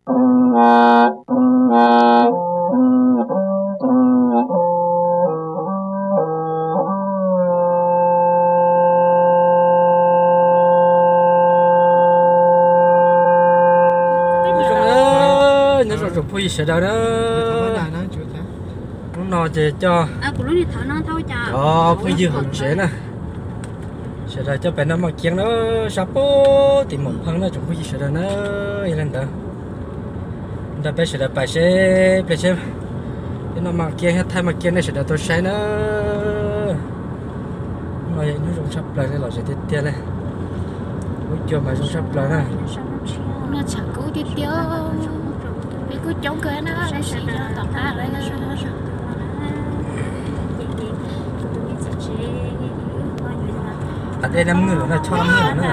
Nyob zoo tsoom phooj ywg sawv daws na. Hnub no ces coj cov phooj ywg hauv tsev na, sawv daws coj pais noj maj kiab na, sab pem tim Moos Pheej na tsoom phooj ywg sawv daws na. Yog li ntawd, nrog peb sawv daws pais seb pliag seb peb noj maj kiab thiab thaij maj kiab nej sawv daws tau saib na. Hnub no yog ib hnub zoo tshaj plaws li, lom zem tiag tiag li. Lub cua mas zoo tshaj plaws na. Noj tshav kub tiag tiag, peb kuj coob kawg na, peb sawv daws tom qab lawm. Dej na, maj kiab na, choj maj kiab na.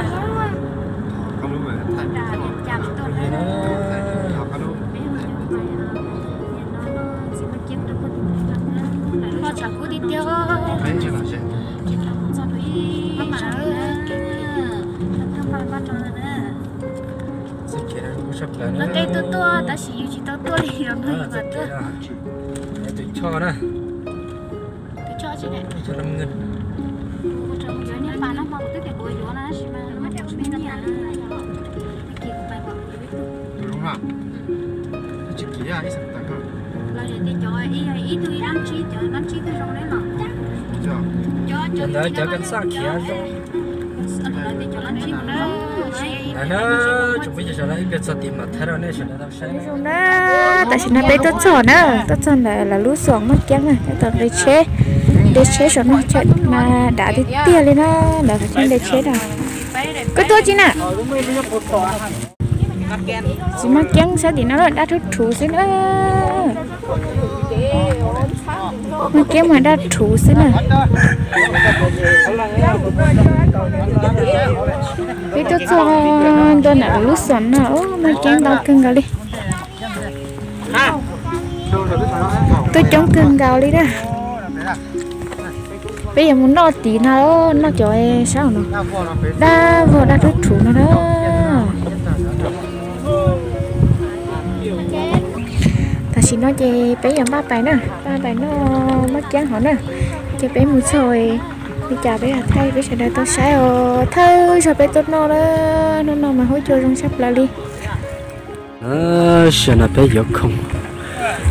Noj tshav kub tiag tiag. Lawv tej tuaj tuaj tab sis yus tsis tau tuaj li os, yus mas tuaj. Tus choj na. Tus choj tsis ne? Ntawd cov kas xaj khiav zoo. Ntawd na, tsoom phooj ywg sawv daws, ib pliag txog tim mam thaij rau nej sawv daws tau saib na. Tam sim no peb tuaj txog na, tuaj txog ntawm lawv lub xom maj kiab na, nyob tom nqe tsheb, nqe tsheb saum no, mas dav tiag tiag li na, lawv qhov chaw nqe tsheb na. Koj tuaj tsis na? Txiv maj kiab sab tim no daj rhuv rhuv xwb na. Maj kiab mas daj rhuv xwb na. Peb tuaj txog ntua ntawm lub xom no, maj kiab ntau kawg nkaus li. Tuaj coob kawg nkaus li na. Peb yuav mus noj tim no, noj cov sab no, daj vog daj rhuv rhuv no na. Tam sim no ces peb yuav npaj pais na, npaj pais noj maj kiab hov na. Ces peb mus txog li cas peb thaij peb sawv daws tau saib os. Thawj zaug peb tuaj noj na, hnub no mas huab cua zoo tshaj plaws li. Sawv no peb yuav khoom,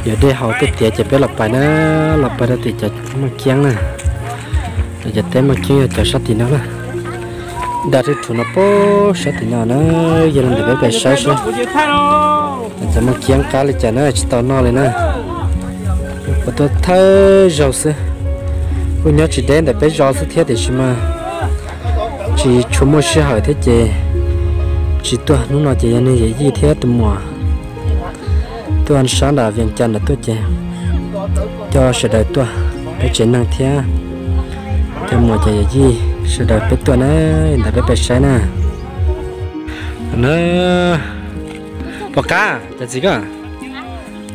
yuav dej haus tiag tiag ces peb los pais na, los pais rau tim cov maj kiab na. Cov teb maj kiab yog cov sab tim no na. Daj rhuv rhuv no pem sab tim no na, yog li ntawd peb pais saib seb cov maj kiab qab li cas na, tsis tau noj li na. Kuv tuaj thawj zaug xwb, kuj nyob tsis deb ntawm peb zos xwb thiab tiam sis mas tsis tshua muaj sij hawm thiab ces tsis tuaj. Hnub no ces yog niag yawm yij thiab tus muam tuaj sab nram Vias Cas nram tuaj ces coj sawv daws tuaj, peb tsev neeg thiab cov muam cov yawm yij sawv daws peb tuaj na, ntawd peb pais saib na. Na, pom qab cov txiv ko,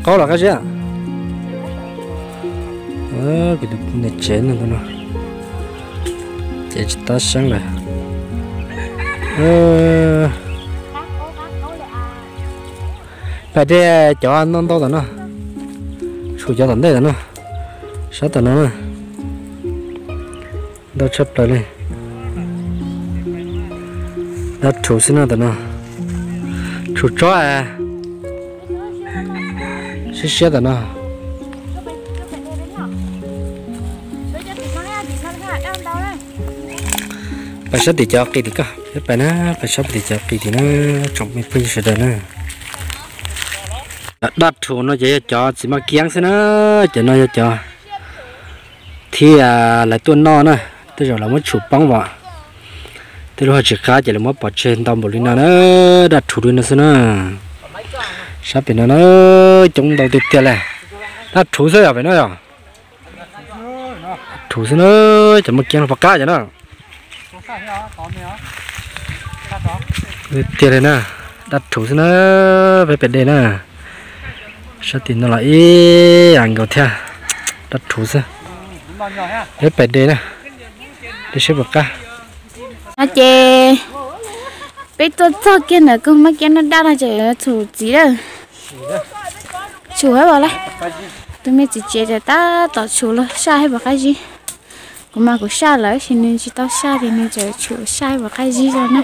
qaub los qab ziab. Kuv tus niam tsev no, ces tsis tab seeb lawm. Pais de cov ntau ntau tom no, tshuav cov tom ntej tom no, sab tom no na. Ntau tshaj plaws li. Dab rhuv xwb no tom no. Rhuv tsob, siab siab tom no. Pais sab tim cov qis tim ko, peb pais na, pais sab tim cov qis tim na, tsoom me phooj ywg sawv daws na. Dab rhuv no ces yog cov txiv maj kiab xwb na, cov no yog cov thiab lawv tuaj noj na, tej zaum lawv muab tshum poob vam, tej lub hauv tsis qab ces lawv muab pov tseg ntau npaum li no na, dab rhuv li no xwb na. Sab pem no na, coob ntau tiag tiag li. Dab rhuv xwb yog pem no yog. Rhuv xwb na, cov maj kiab no pom qab cov no. Tiag li na, dab rhuv xwb na, peb pem de na. Sab tim no los ib yam nkaus thiab, dab rhuv xwb. Peb pem de na, de seb puas qab. No ces peb tuaj txog kiag ntawm kog maj kiab noj daj no ces txhum txiv lawm. Tshum hab as la. Tus me txiv tsev ces tab tom tshum los saj hab puas qab zib. Kuv mas kuv saj lawm tab sis nws tsis tau saj ces nws tseem tshum saj hab puas qab zib zog na.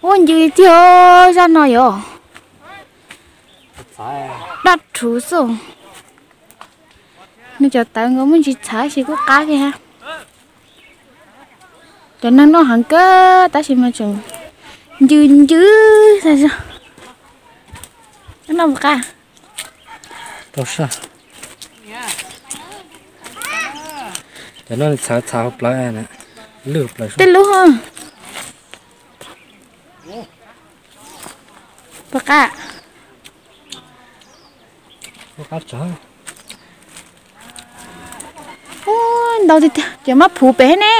Ua ncw tiag zaj no yom. Dab rhuv xwb. Nws cov tawv nkaus muaj ntsis txhav tab sis kuj qab kiag hab. Cov neeg noj heev kawg tab sis mas tseem ncw ncw tas zog. Noj puas qab? Tau saj. Cov no txhav txhav hauv plawv, lwj hauv plawv. Tej lub puas qab? Ntau tiag tiag, cov mab phuv pem ne.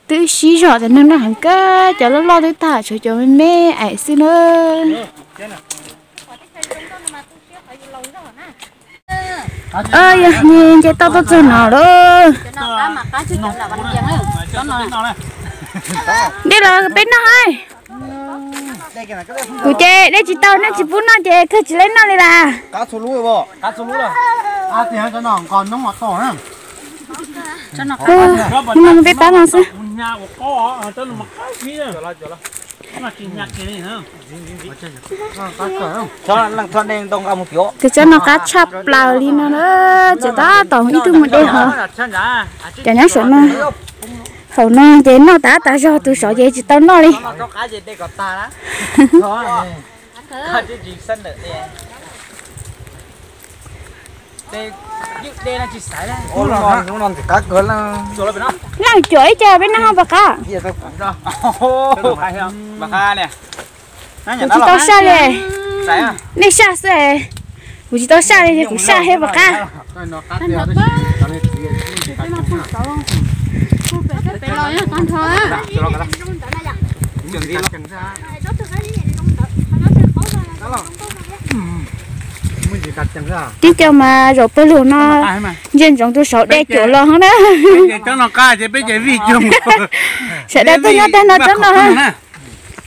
Twb sib zog tias neeg noj heev kawg, cov loj loj twb tag tshuav cov me me aim xwb na. Yog nce toj tuaj txog no lawm. Dej los peb noj hab. Kuv ces dej tsis tau, nej tsis pub noj ces kawg tsis laib noj li las. Peb pab no xwb. Tus tsob no qab tshaj plaws li no na, tseem tab tom ib tug mus de hov. Cov nyob saum no, hauv no ces noj tas tas zog, tus saud ces tsis tau noj li. Leej cuam ib co peb noj puas qab? Kuv tsis tau saj li. Nej saj xwb. Kuv tsis tau saj li, kuv saj hab puas qab? Tib co mas zaum pawg lug no, ntsia ntsoov tus saum de cuam los hov na. Sawv daws tuaj nyob tag no tsob no.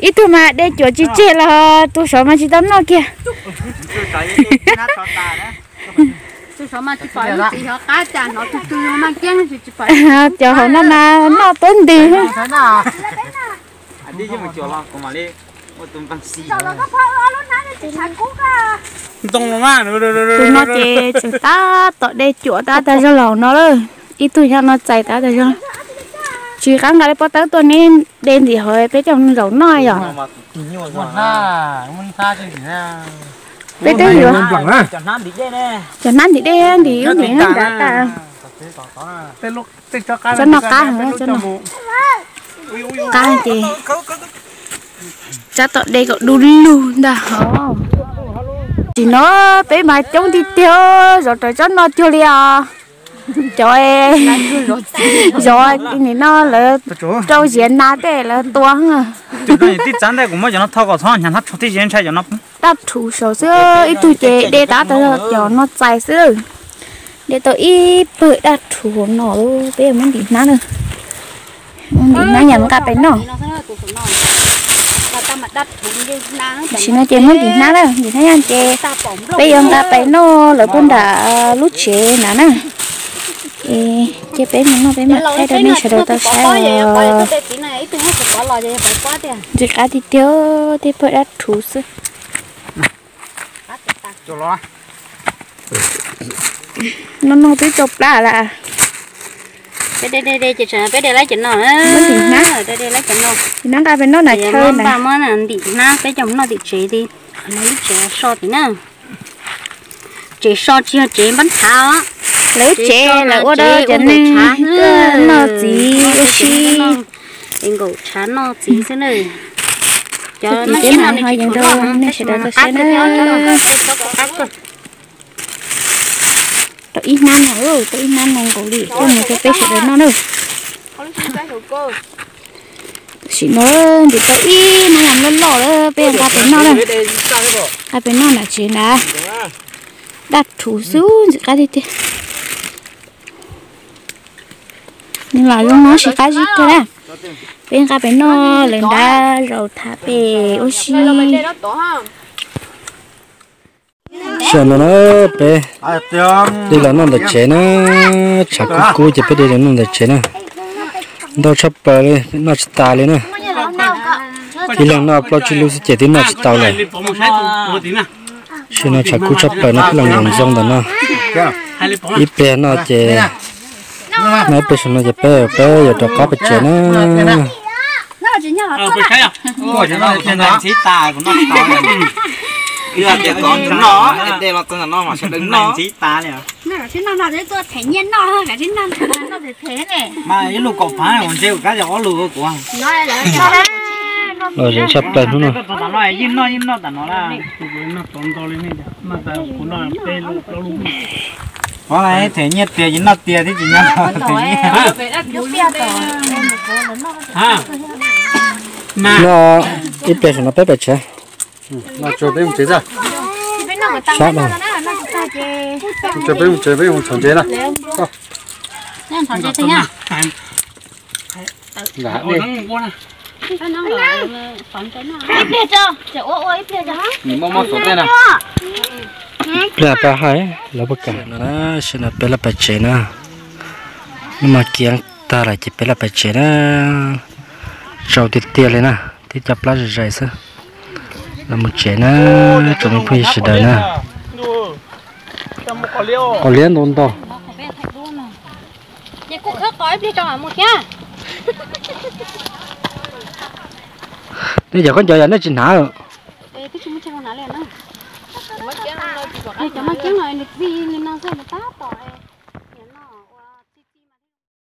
Ib tug mas de cuam tsis tseg los tus saud mas tsis tau noj kiag. Cov hauv no mas noj tuab ntws. Tus no ces tseem tab tom de cuam tab tas zog los no lawm. Ib tug nyob no txais tab tas zog. Tsis qab nqa li pob tawb tuaj neb de ntxiv hauv peb coj zaum noj yom. Peb twb yuav cov hnab ntim dej ntim ub ntim nrad tas. Tsob no qab heev, tsob no qab ces tab tom de kom du lug ntag hov. Tsis no peb mas coob tiag tiag, zov raws tsob no cuag li os. Cov zov nim no lawv rau ziav nas tej lawv tua. Tib txav ntej kuv muab cov no tho kom txhob hnyav hnab tsho tib ze ntshai cov no. Dab rhuv saud xwb, ib tug ces de tab tas cov no txais xwb. De tau ib pawg dab rhuv hauv no, peb yuav muab ntim hnab na. Muab ntim hnab yam nqa pem noj. Tam sim no ces muab ntim hnab na, ntim hnab yam ces peb yuav nqa pem noj lawm puag nram lub tsev na na. Ces peb mus noj peb mam thaij rau nej sawv daws tau saib os. Ntxim qab tiag tiag, tej pawg dab rhuv xwb. No no twb tsau plab lawm. Peb de, peb de laib cov no, nqa pem noj na, chaw na, muab ntim hnab peb coj mus noj tim tsev ti, lub tsev so tim na. Tsev so tsis yog tsev npab thav os. Lawv tsev lawv ua rau cov neeg noj txiv ua si. Nkaum tshav noj txiv xwb na. Cov no ho yees rau nej sawv daws tau saib na. Tau ib hnab no, tau ib hnab no nkaus li coj mus rau peb sawv daws noj na. Tam sim no ntim tau ib hnab yam loj loj lawm, peb nqa pem noj na. Nqa pem noj nram tsev na. Dab rhuv xwb ntxim qab tiag tiag. Nws los zoo no tsis qab zib kawg na. Peb nqa pem noj lawv nrab zaum tham pem ua si. Sij hawm no na peb de los noj ntawm tsev na, tshav kub kub ces peb de los noj ntawm tsev na. Ntau tshaj plaws li, noj tsis tas li na. Ib leeg noj plaub tsib lub xwb ces twb noj tsis tau lawm. Sij hawm no tshav kub tshaj plaws no, peb los nkaum ntxoo ntawm no. Ib pliag no ces, no ib pliag saum no ces peb, peb yuav rov qab pem tsev na. Los zoo tshaj plaws hnub no. Them nyiaj tiag ces noj tiag thiab tsis nyob. Noj ib pliag saum no peb pem tsev. Sab no. Peb mus tsev, peb mus txhom ntses na. Pliag pab hais lawv puas kam no na, sij hawm no peb los pem tsev na. Hnub no kiag tag lawm ces peb los pem tsev na. Tsau tiag tiag li na, twb cov plab zais zais xwb. Los mus tsev na, tsoom me phooj ywg sawv daws na. Qos liab ntau ntau. Nej cov khaub ncaws yog nej tsis hnav.